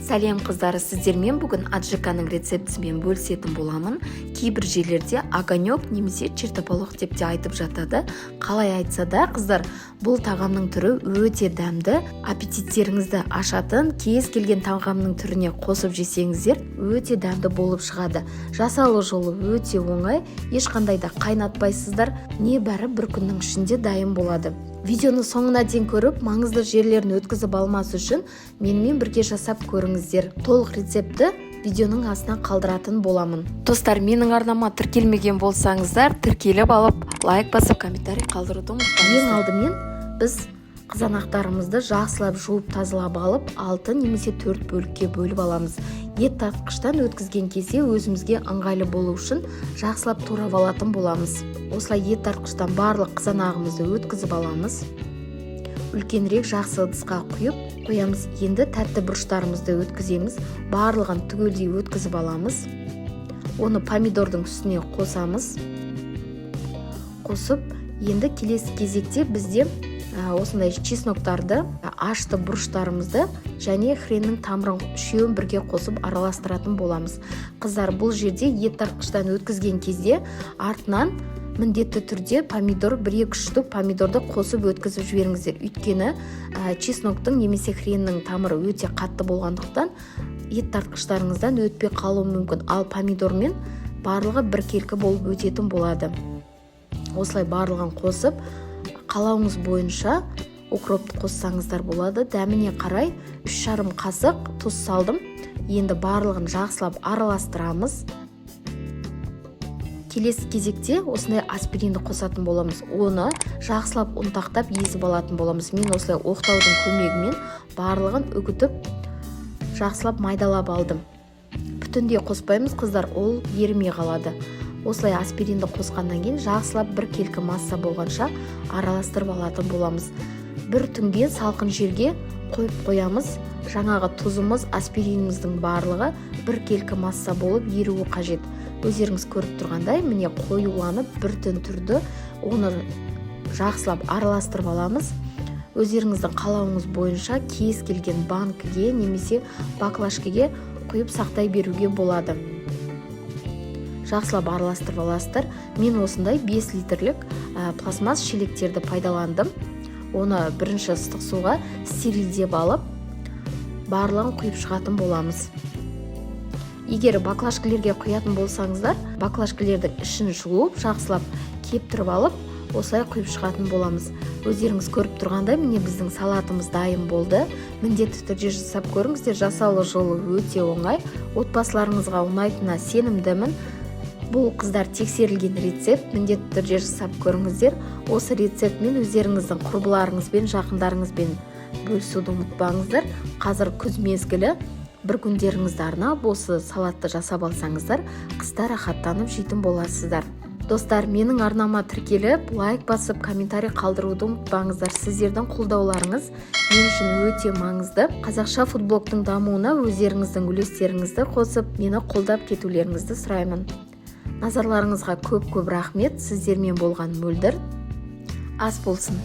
Сәлем, қыздар! Сіздермен бүгін аджиканың рецептісімен бөлісетін боламын. Кейбір жерлерде огонек немесе чертополох деп те айтып жатады. Қалай айтса да, қыздар, бұл тағамның түрі өте дәмді, аппетиттеріңізді ашатын, кез келген тағамның түріне қосып жесеңіздер, өте дәмді болып шығады. Жасалу жолы өте оңай, ешқандай да қайнатпайсыздар, небәрі бір күннің ішінде дайын болады. Видеоны соңына дейін көріп, маңызды жерлерін өткізіп алмас үшін менімен бірге жасап көріңіздер. Толық рецептті видеоның астына қалдыратын боламын. Достар, менің арнама тіркелмеген болсаңыздар, тіркеліп алып, лайк басып, комментарий қалдыруды ұмытпаңыздар. Ең алдымен біз қызанақтарымызды жақсылап жуып, тазалап алып, алты немесе төрт бөлікке бөліп аламыз. Ет тартқыштан өткізген кезде өзімізге ыңғайлы болу үшін жақсылап турап алатын боламыз. Осылай ет тартқыштан барлық қызанағымызды өткізіп аламыз, үлкенірек жақсы ыдысқа құйып қоямыз. Енді тәтті бұрыштарымызды өткіземіз, барлығын түгелдей өткізіп аламыз. Оны помидордың үстіне қосамыз. Қосып, енді келесі кезекте бізде осындай чесноктарды, ашты бұрыштарымызды және хреннің тамырын, үшеуін бірге қосып араластыратын боламыз. Қыздар, бұл жерде ет тартқыштан өткізген кезде артынан міндетті түрде помидор, бір екі штук помидорды қосып өткізіп жіберіңіздер. Өйткені чесноктың немесе хреннің тамыры өте қатты болғандықтан, ет тартқыштарыңыздан өтпей қалуы мүмкін, ал помидормен барлығы біркелкі болып өтетін болады. Осылай барлығын қосып, қалауыңыз бойынша укропты қоссаңыздар болады. Дәміне қарай 3,5 қасық тұз салдым. Енді барлығын жақсылап араластырамыз. Келесі кезекте осындай аспиринді қосатын боламыз. Оны жақсылап ұнтақтап, езіп алатын боламыз. Мен осылай оқтаудың көмегімен барлығын үгітіп, жақсылап майдалап алдым. Бүтіндей қоспаймыз, қыздар, ол ерімей қалады. Осылай аспиринді қосқаннан кейін жақсылап біркелкі масса болғанша араластырып алатын боламыз. Бір түнге салқын жерге қойып қоямыз. Жаңағы тұзымыз, аспириніміздің барлығы біркелкі масса болып еруі қажет. Өздеріңіз көріп тұрғандай, міне, қоюланып бір түн тұрды. Оны жақсылап араластырып аламыз. Өздеріңіздің қалауыңыз бойынша кез келген банкіге немесе баклажкаге құйып сақтай беруге болады. Жақсылап араластырып аласыздар. Мен осындай 5 литрлік пластмасс шелектерді пайдаландым. Оны бірінші ыстық суға стерилдеп алып, барлығын құйып шығатын боламыз. Егер баклажкалерге құятын болсаңыздар, баклажкалердің ішін жуып, жақсылап кептіріп алып, осылай құйып шығатын боламыз. Өздеріңіз көріп тұрғандай, міне, біздің салатымыз дайын болды. Міндетті түрде жасап көріңіздер. Жасалу жолы өте оңай, отбасыларыңызға ұнайтынына сенімдімін. Бұл, қыздар, тексерілген рецепт, міндетті түрде жасап көріңіздер. Осы рецептмен өздеріңіздің құрбыларыңызбен, жақындарыңызбен бөлісуді ұмытпаңыздар. Қазір күз мезгілі, бір күндеріңізді арнап осы салатты жасап алсаңыздар, қыста рахаттанып жейтін боласыздар. Достар, менің арнама тіркеліп, лайк басып, комментарий қалдыруды ұмытпаңыздар. Сіздердің қолдауларыңыз мен үшін өте маңызды. Қазақша фудблогтың дамуына өздеріңіздің үлестеріңізді қосып, мені қолдап кетулеріңізді сұраймын. Назарларыңызға көп көп рахмет. Сіздермен болған Мөлдір. Ас болсын!